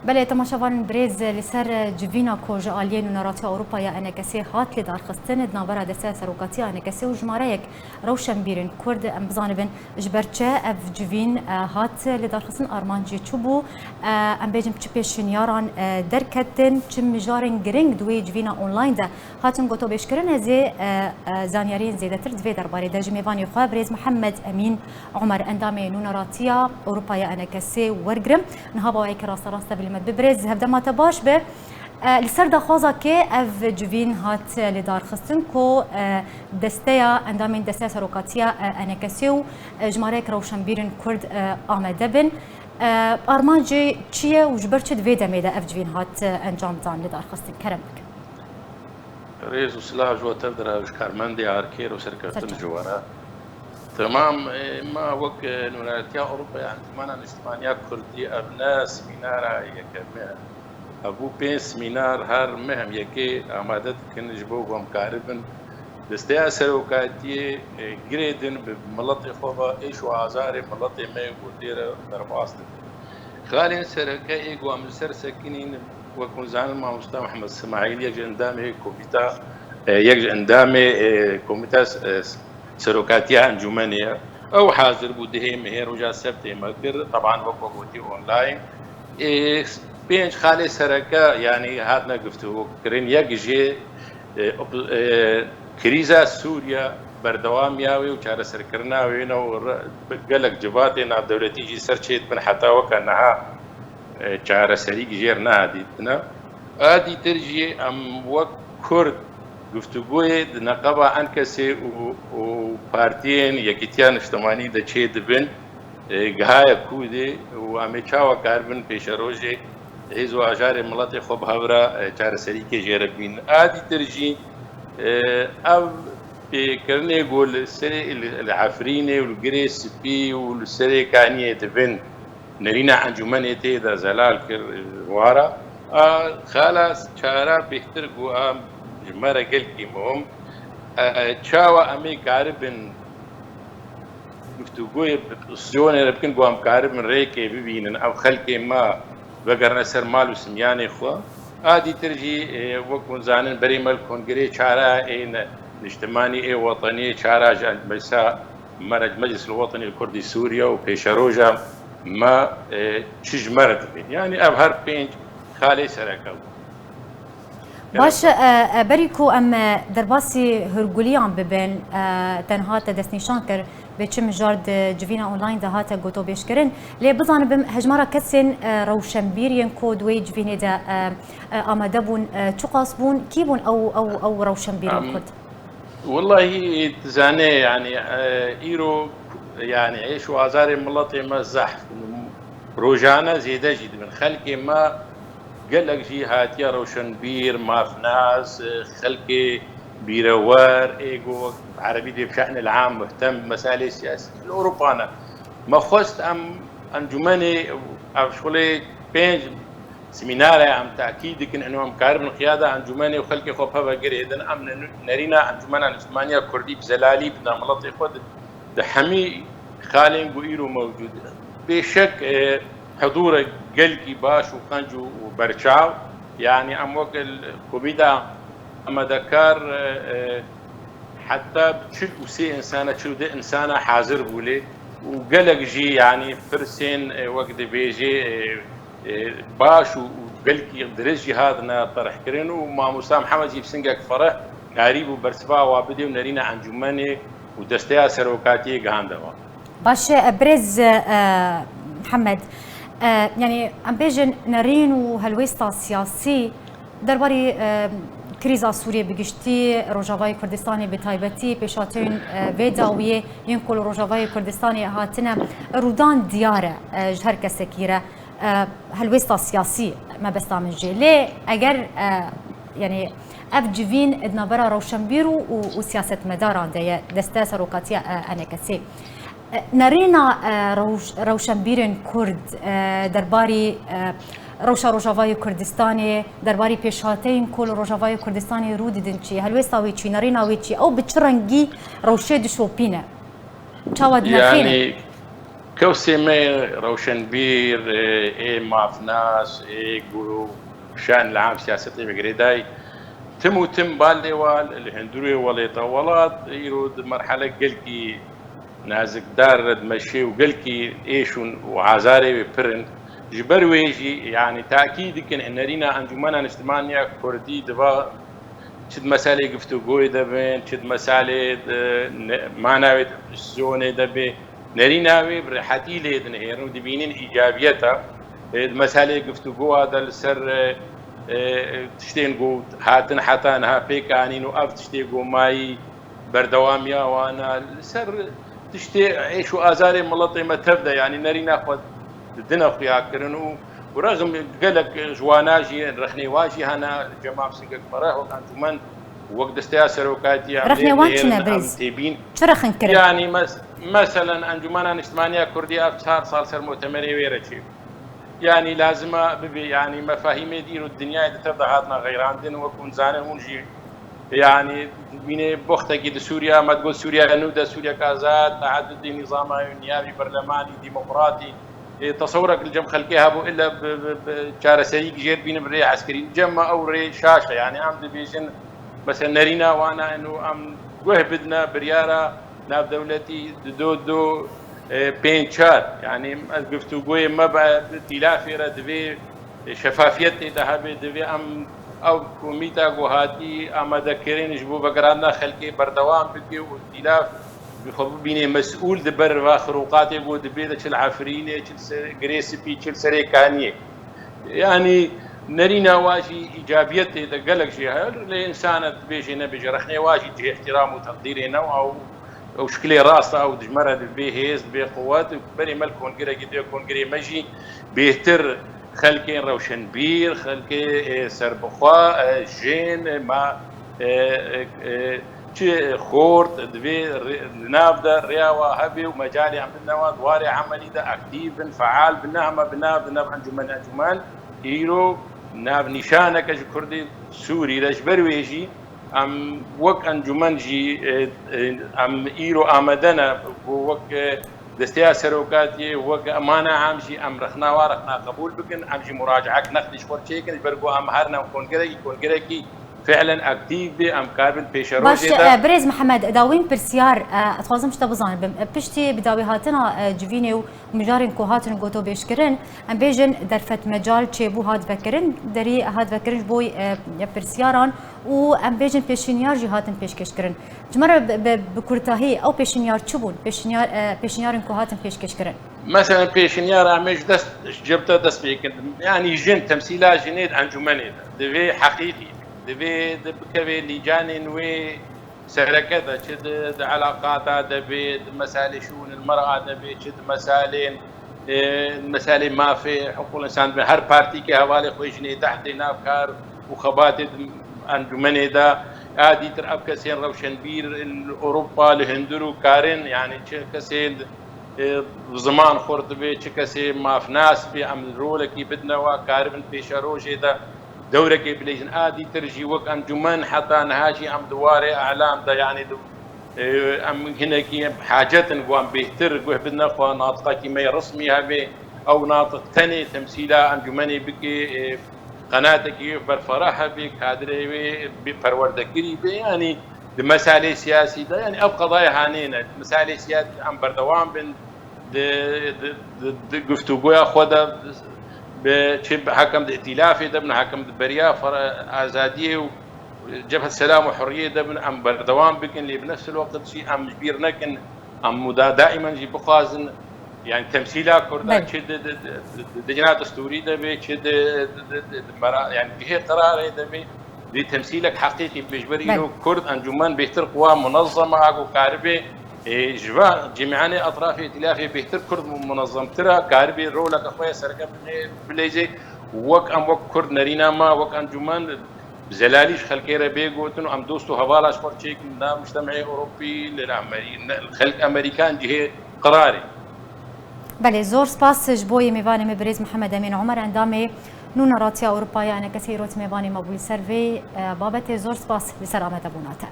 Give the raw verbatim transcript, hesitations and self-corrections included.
Belê, temaşevanên birêz, li ser civîna ku ji aliyê Nûneratiya Ewropa ya ENKSê hat lêdarxistin, di navbera Desteya Serokatiya ENKSê û jimareyek rewşenbîrên Kurd, em bizanibin ji ber çi ev civîn, e, hat lêdarxistin, armanc jê çi bû, e, em bêjin çi pêşniyar, e, derketin, çi mijarên giring di wê civîna online de hatin gotobêjkirin. Ez ê, e, e, zanyariyên zêdetir di vê derbarê de ji mêvanê xwe birêz Mihemed Emîn Omer, endamê Nûneratiya Ewropa ya ENKSê wergirim. Niha bi awayekî rasterast tevlî me dibe. Birêz, hevdema te baş be. E, li ser daxwazakê ev civîn hat lêdarxistin ku, e, desteya, endamên Desteya Serokatiya, e, ENKSê û, e, jimareyek rewşenbîrên Kurd, e, amade bin. E, armancê çi ye û ji ber çi di vê demê de ev civîn hat, e, encamdan, lêdarxistin? Kerem bikin. Rêz û silav ji we tev dira, ji karmendê Arkêr û serkeftin ji we re. Temam, e, ma wek, e, Nûneratiya Ewropa ya Encûmena Niştimaniya Kurdî, ev ne semînara yekemîn e. Ev bû pênc semînar, her meh em yekê amade dikin ji bo ku em karibin desteya serokatiyê, e, girêdin bi miletê xwe ve, êş û azarê miletê me û tê re derbas dikin. Xalên sereke ê ku em li ser sekinîn, wek hûn zanin, mamosta Mihemed Simaîl, yek ji endamê komîta, e, yek ji endamê, e, komîta, e, serokatiya encûmenê ye. Ew hazir bû dihê mehê roja sebtê me kir, teban wek we gotî online. E, pênc xalê sereke, yanî, hatine guftûgokirin, yek jê, e, op-, e, krîza Sûriye, berdewamiya wê û çareserkirina wê ne û re-, gelek civatê navdewletî jî ser çêdibin heta weke niha, e, çareserî jêr neha dîtine. A dîtir jî em wek Kurd guftûgoyê di neqeba ENKSê û, û partiyên Yekîtiya Niştimanî de çêdibin, e, gihaye kûdê û em ê çawa karibin pêşerojê hêz û ajarê miletê xwe bi hev re, e, çareserîkê jê re bînin. A dîtir jî, e, ev pêkirinê ku li serê, li, li Efrînê û li Girê Spî û li Serê Kaniyê dibin, nerîna encûmenê tê de zelal kir, e, wara. A, xala çara bêhtir ku a ji me re gelkî muhim, e, çawa em ê karibin guftûgoyê bi opozîsyonê re bikin, ku em karibin rêkê bibînin, ev xelkê me vegerine ser mal û simyanê xwe. A dîtir jî, e, wek hûn zanin, berê me li kongreyê çara ê ne-, niştimanî ê wetenî, çara ji Meclisa me re, Meclis el-Wetenî el-Kurdî Sûriye û pêşeroja me, e, çi ji me re dibin. Yanî ev her pênc xalê sereke bû. Baş e, e, berî ku em, e, derbasî hûrgulîyan bibin, e, tenha te destnîşan kir, bi çi mijar di civîna online de hate gotobêjkirin. Lê bizanibim hejmara kesên, e, rewşenbîr yên ku di wê civînê de, e, e, amade bûn, e, çiqas bûn, kî bûn ew, ew, ew rewşenbîrên Em, Kurd? Wellahî, tu zanê, yanî, e, îro, yanî, êş û azarê miletê me zehf in. Rojane zêde jî dibin. Xelkê me gelek jî hatiye rewşenbîr, mafnas, e, xelkê bîrewer, ê ku bi erebî dê bişe'ne li am muhtem, meselê siyasî li Ewropa ne. Me xwest em encûmenê, ev şixulê pênc semînare em tekîd dikin, ino em karibin qiyada encûmenê û xelkê xwe bi hev ve girêdin, em ne-, nerîna Encûmena Niştimaniya Kurdî bi zelalî bidin miletê xwe di, di hemî xalên ku îro mewcûd in. Bêşek, e, hidûrek gelkî baş û qenc û, û berçav, yanî em wek li komîta amadekar, e, e, heta çil û sê însana, çil û du însana hazir bû lê û gelek jî, yanî pirsên, e, wek dibêjê, e, e, baş û, û belkî dirêj jî hatine terhkirin û mamosta Mihemed jî bi singek fereh karîbû bersiva wa bidê û nerîna encûmenê û desteya serokatiyê gihande wan. Baş e, birêz, e, Mihemed, e, yanî em bêjin nerîn û helwêsta siyasî derbarê, e, krîza Sûriyê bi giştî, Rojavayê Kurdistanê bi taybetî, pêşhateyên, e, vê dawiyê yên ku li Rojavayê Kurdistanê hatine rûdan diyar e, e, ji her kesekî re. E, helwêsta siyasî mebesta min jê. Lê eger, e, yanî ev civîn di navbera rewşenbîr û, û, û siyasetmedaran de ye, desteya serokatiya, e, ENKSê. E, nerîna, e, rewş-, rewşenbîrên Kurd, e, derbarî, e, rewşa Rojavayê Kurdistanê, derbarî pêşhateyên ku li Rojavayê Kurdistanê rû didin çi ye? Helwêsta wê çi? Nerîna wê çi? Ew bi çi rengî rewşê dişopîne? Çawa dinirxîne? Yanî, Kewsê me rewşenbîr, ê mafnas, ê ku şan li am siyasetê ve girêdayî, tim û tim balê wan li hundirê welêta welat îro di merhele gelkî nazikdar re dimeşê û gelkî êş û azarê wê pir in. Ji ber wê jî, yanî, takîd dikin, nerîna Encûmena Niştimaniya Kurdî diva çi di meselê giftûgoyê de bin, çi di meselê di ne-, mana wê di opozîsyonê de bê, nerîna wê bi rehetî lê dinihêrin û dibînin îcabiyeta, e, di meselê giftûgoya de li ser, e, e, tiştên ku hatin heta niha pêk anîn û ev tiştê ku mayî berdewamiya wan e, li ser tiştê êş û azarê miletê me tev de, yanî nerîna xwe didine xuya kirin û, û rexm gelek ji wana jî, rexnê wan jî hene, Cemal Singek Fereh wek encûmen, wek desteya serokatî em Rexnê lê wan çi dihêrin, ne, em birêz? Têbîn. Çi rexin kirin? Yanî mes-, meselen Encûmena Niştimaniya Kurdî ev çar sal ser mutemerê wê re çêbû. Yanî lazim e bibe, yanî mefahîmê di îro dinyayê di tev de hatine xeyrandin, wek hûn zanin, hûn jî, yanî dibînê boxtekî di Sûriya, me digot Sûriya nû de, Sûriyek azad, tehedudê nîzama niyavî berlemanî, demokratî, ê, tesewurek li cem xelkê hebû, illa bi, bi, bi çareserî jêr bînin bi rê eskerî. Cem me ew rê şaş e, yanî em dibêjin, mesela nerîna wana eno em guh bidine biryara navdewletî di do do, e, pênc çar, yanî ez giftûgoyê me be, tîlafê re divê şefafiyetê de hebe, divê em ew komîta ku hatî amadekirin ji bo vegerandina xelkê berdewam bike û tîlaf bi xwe bibîne mesûl di ber va xirûqatê ku dibê de çi li Efrînê, çi li ser Girê Spî, çi li Serê Kaniyê. Yanî nerîna wa jî îcabiyetê de gelek jê heye, lê însan e dibêje nebêje, rexnê wa jî cihê îhtîram û teqdîrê ne û ew, ew şikilê rast e, ew dijmere dibê hêz, dibê quwet û berê me li kongrekî dê, kongrê me jî bêhtir xelkên rewşenbîr, xelkê, e, serbixwe, e, jin, e, ma, e, e, e, çi xort divê rê-, di nav de rêya wa hebe û mecalê em bidine wan di warê emelî de aktîf bin, feal bin, ne hema bi nav, di nav encûmen, encûmen îro nav nîşaneke ji Kurdê Sûrî re, ji ber wê jî em wek encûmen jî, e, e, em îro amade ne ku wek, e, desteya serokatiyê, wek emana em jî em rexna wa rexna qebûl bikin, em jî muracaek nexdî ji xwe çêkin, ji ber ku em her ne kongerekî, kongerekî fiilen aktîf bê, em karibin pêşerojê Baş, de. e, birêz Mihemed, dawîn pirsyar, e, dixwazim ji te bizanim bim. E, piştî bi dawîhatina, e, civînê û mijarên ku hatin gotobêjkirin, em bêjin derfet mecal çêbû hat vekirin, derî hat vekirin ji bo, e, pirsyaran û em bêjin pêşînyar jî hatin pêşkêşkirin. Ji me re bi, bi, bi kurtahî ew pêşînyar çi bûn? Pêşînyar, e, pêşînyarên ku hatin pêşkêşkirin. Mesela pêşinyara me ji dest, ji cebte dest pê kin. Yanî jin, temsîla jinê di encûmenê de. Divê heqîqî, divê di bikevê lîcanên wê sereke de, çi di, di elaqata de bê, di meselê şûnil mer'a de bê, çi di meselên, e, meselê mafê hiqûqul însan de bê. Her partîkê hevalê xwe jinê deh tê nav kar û xebatê di encûmenê de. A dîtir ev kesên rewşenbîr li Ewropa, li hundir û karin, yanî çi kesên, e, ziman xurt bê, çi kesê mafnas bê, em rolekî bidine wa, karibin pêşerojê de dewrekê bilêjin. A dîtir jî wek encûmen heta niha jî em di warê elam de, yanî di, e, em hinekî hacet in ku em bêhtir guh bidine xwe, natiqekî me yê resmî hebe. Ew natiq tenê temsîla encûmenê bike, e, qenatekî wê berfireh hebe, kadrê wê bê perwerdekirî be, yanî di meselê siyasî de, yanî ev qedaya hanê ne. Di meselê siyasî em berdewam bin, di, di, di, di guftûgoya xwe de, bi çi hekem di îtîlafê de bin, hekem di beriya fere-, azadiyê û Cebhet Selam û Hurriyê de bin, em berdewam bikin, lê bi nefs el-weqt jî em ji bîr nekin, em muda-, daimen jî bixwazin, yanî temsîla Kurda Belê. çi di, di, di, di, di cina destûrî de bê, çi di, di, di, di, di mera-, yanî cihê qirarê de bê, di temsîlek heqîqî bê. Ji ber Belê. îro Kurd encûmen bêhtir quwa munezem a ku karibê, e, ji va cîmianê etrafê îtîlafê bêhtir Kurd munezemtir a, karibê roleke xwe ya sereke bilê-, bilêzê. Wek em wek Kurd nerîna me, wek encûmen bi zelalî ji xelkê re bê gotin û em dost û hevala ji xwe çêkin nav mujtemeyê Ewropî, li Amerî-, ne, xelk Amerîkan cihê qirarê. Belê, zor spas ji bo yê mêvanê me birêz Mihemed Emîn Omer, endamê Nûneratiya Ewropa ya enekesê îro di mêvanê me bû li ser vê, e, babetê. Zor spas li ser amadebûna te.